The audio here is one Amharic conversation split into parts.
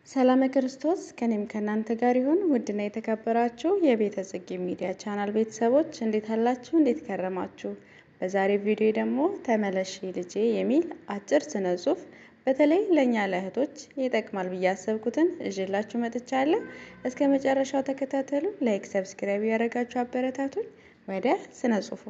ሰላመ ክርስቶስ ከኔም ከእናንተ ጋር ይሁን። ውድና የተከበራችሁ የቤተ ጽጌ ሚዲያ ቻናል ቤተሰቦች እንዴት አላችሁ? እንዴት ከረማችሁ? በዛሬ ቪዲዮ ደግሞ ተመለሺ ልጄ የሚል አጭር ስነ ጽሁፍ በተለይ ለእኛ ለእህቶች ይጠቅማል ብዬ ያሰብኩትን ይዤላችሁ መጥቻለሁ። እስከ መጨረሻው ተከታተሉ። Like፣ subscribe ያደረጋችሁ አበረታቱኝ። ወደ ስነ ጽሁፉ።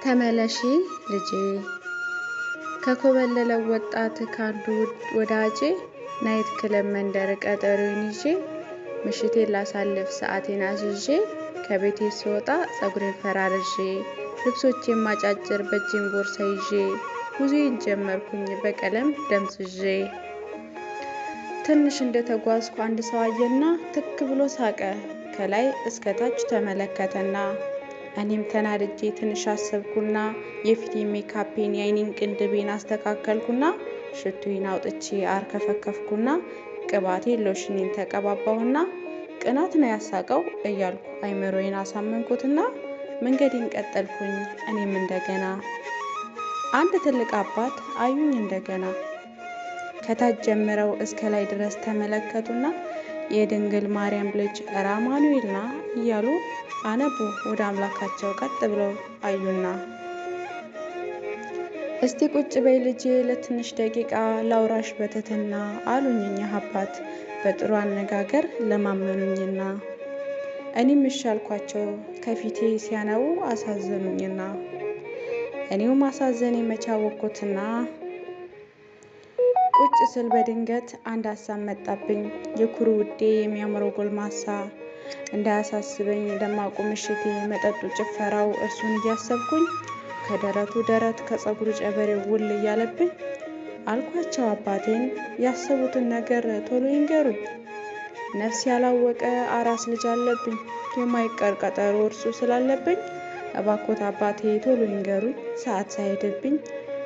ተመለሺ ልጄ። ከኮበለለው ወጣት ካንዱ ወዳጄ night club መንደር ቀጠሮዬን ይዤ ምሽቴን ላሳልፍ ሰዓቴን አስይዤ ከቤቴ ስወጣ ፀጉሬን ፈራርዤ ልብሶቼን ማጫጭር በእጄን ቦርሳ ይዤ ጉዞዬን ጀመርኩኝ በቀለም ደምዝዤ። ትንሽ እንደተጓዝኩ አንድ ሰው አየና ትክ ብሎ ሳቀ። ከላይ እስከ ታች ተመለከተና እኔም ተናድጄ ትንሽ አሰብኩና የፊቴ ሜካፔን የአይኔን ቅንድቤን አስተካከልኩና ሽቱዬን አውጥቼ አርከፈከፍኩና ቅባቴ ሎሽኔን ተቀባባሁና ቅናት ነው ያሳቀው እያልኩ አይምሮዬን አሳመንኩትና መንገዴን ቀጠልኩኝ። እኔም እንደገና አንድ ትልቅ አባት አዩኝ እንደገና። ከታች ጀምረው እስከ ላይ ድረስ ተመለከቱና የድንግል ማርያም ልጅ ራማኑኤል ና እያሉ አነቡ። ወደ አምላካቸው ቀጥ ብለው አዩና እስቲ ቁጭ በይ ልጄ ለትንሽ ደቂቃ ላውራሽ በትህትና አሉኝ እኚህ አባት በጥሩ አነጋገር ለማመኑኝና እኔም እሺ አልኳቸው። ከፊቴ ሲያነቡ አሳዘኑኝና እኔው ማሳዘኔ መቼ አወቅኩትና ቁጭ ስል በድንገት አንድ ሀሳብ መጣብኝ። የኩሩ ውዴ የሚያምረው ጎልማሳ እንዳያሳስበኝ ደማቁ ምሽቴ መጠጡ ጭፈራው እርሱን እያሰብኩኝ ከደረቱ ደረት ከፀጉሩ ጨበሬው ውል እያለብኝ አልኳቸው አባቴን ያሰቡትን ነገር ቶሎ ይንገሩኝ። ነፍስ ያላወቀ አራስ ልጅ አለብኝ የማይቀር ቀጠሮ እርሱ ስላለብኝ እባኮት አባቴ ቶሎ ይንገሩኝ ሰዓት ሳይሄድብኝ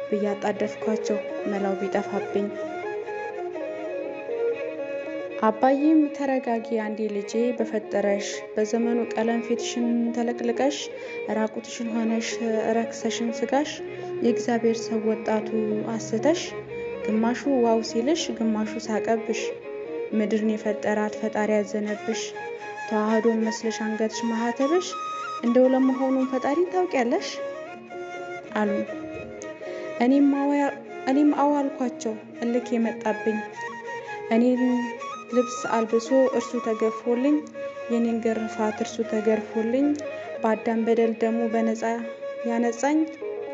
ብዬ አጣደፍኳቸው መላው ቢጠፋብኝ። አባዬም ተረጋጊ አንዴ ልጄ በፈጠረሽ በዘመኑ ቀለም ፊትሽን ተለቅልቀሽ ራቁትሽን ሆነሽ ረክሰሽን ስጋሽ የእግዚአብሔር ሰው ወጣቱ አስተሽ ግማሹ wow ሲልሽ ግማሹ ሳቀብሽ ምድርን የፈጠራት ፈጣሪ ያዘነብሽ ተዋህዶን መስለሽ አንገትሽ ማህተብሽ እንደው ለመሆኑን ፈጣሪን ታውቂያለሽ አሉ። እኔም አዎ አልኳቸው። እልክ የመጣብኝ እኔን ልብስ አልብሶ እርሱ ተገፎልኝ የኔን ግርፋት እርሱ ተገርፎልኝ በአዳም በደል ደሙ በነፃ ያነጻኝ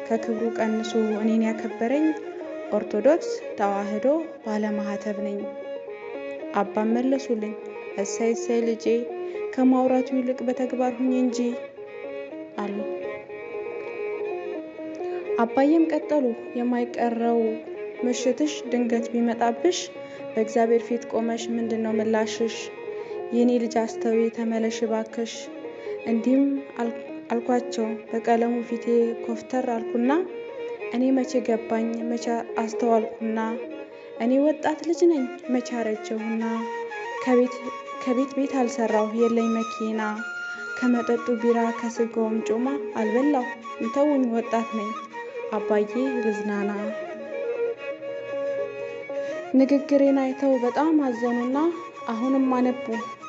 ከክብሩ ቀንሶ እኔን ያከበረኝ ኦርቶዶክስ ተዋህዶ ባለማህተብ ነኝ። አባም መለሱልኝ፣ እሰይ እሰይ ልጄ ከማውራቱ ይልቅ በተግባር ሁኝ እንጂ አሉ። አባዬም ቀጠሉ፣ የማይቀረው ምሽትሽ ድንገት ቢመጣብሽ በእግዚአብሔር ፊት ቆመሽ ምንድን ነው ምላሽሽ? የኔ ልጅ አስተዊ ተመለሽ ባክሽ። እንዲህም አልኳቸው፣ በቀለሙ ፊቴ ኮፍተር አልኩና እኔ መቼ ገባኝ መቼ አስተዋልኩና እኔ ወጣት ልጅ ነኝ መቼ አረጀሁና ከቤት ቤት አልሰራሁ የለኝ መኪና ከመጠጡ ቢራ ከስጋውም ጮማ አልበላሁ እንተውኝ ወጣት ነኝ አባዬ ልዝናና። ንግግሬን አይተው በጣም አዘኑና አሁንም አነቡ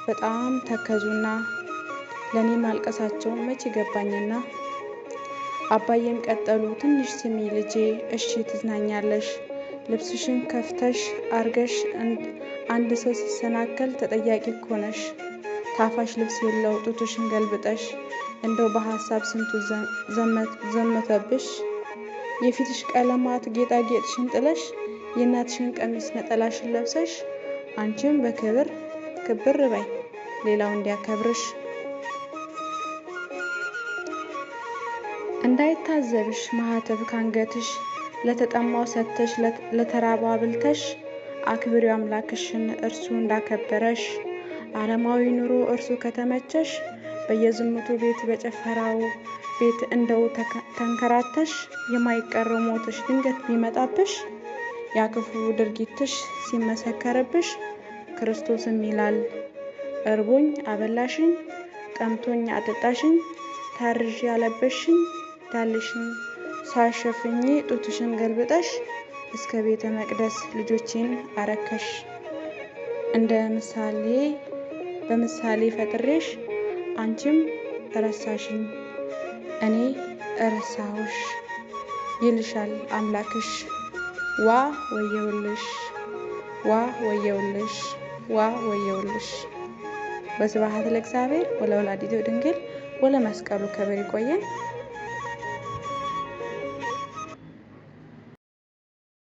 በጣም ተከዙና ለእኔ ማልቀሳቸው መቼ ገባኝና አባዬም ቀጠሉ፣ ትንሽ ስሚ ልጄ እሺ ትዝናኛለሽ ልብስሽን ከፍተሽ አርገሽ አንድ ሰው ሲሰናከል ተጠያቂ እኮ ነሽ። ታፋሽ ልብስ የለው ጡትሽን ገልብጠሽ እንደው በሀሳብ ስንቱ ዘመተብሽ። የፊትሽ ቀለማት ጌጣጌጥሽን ጥለሽ የእናትሽን ቀሚስ ነጠላሽን ለብሰሽ አንቺም በክብር ክብር በይ ሌላው እንዲያከብርሽ። እንዳይታዘብሽ ማህተብ ካንገትሽ ለተጠማው ሰጥተሽ ለተራበው አብልተሽ አክብሪው አምላክሽን እርሱ እንዳከበረሽ። ዓለማዊ ኑሮ እርሱ ከተመቸሽ በየዝሙቱ ቤት በጨፈራው ቤት እንደው ተንከራተሽ የማይቀረው ሞትሽ ድንገት ቢመጣብሽ ያ ክፉ ድርጊትሽ ሲመሰከርብሽ ክርስቶስም ይላል እርቦኝ አበላሽኝ፣ ጠምቶኝ አጠጣሽኝ፣ ታርዤ ያለበሽኝ ዳልሽን ሳሸፍኝ ጡትሽን ገልብጠሽ እስከ ቤተ መቅደስ ልጆቼን አረከሽ። እንደ ምሳሌ በምሳሌ ፈጥሬሽ አንቺም ረሳሽኝ እኔ እረሳሁሽ ይልሻል አምላክሽ። ዋ ወየውልሽ፣ ዋ ወየውልሽ፣ ዋ ወየውልሽ። ወስብሐት ለእግዚአብሔር ወለወላዲቱ ድንግል ወለመስቀሉ ክብር። ይቆየን።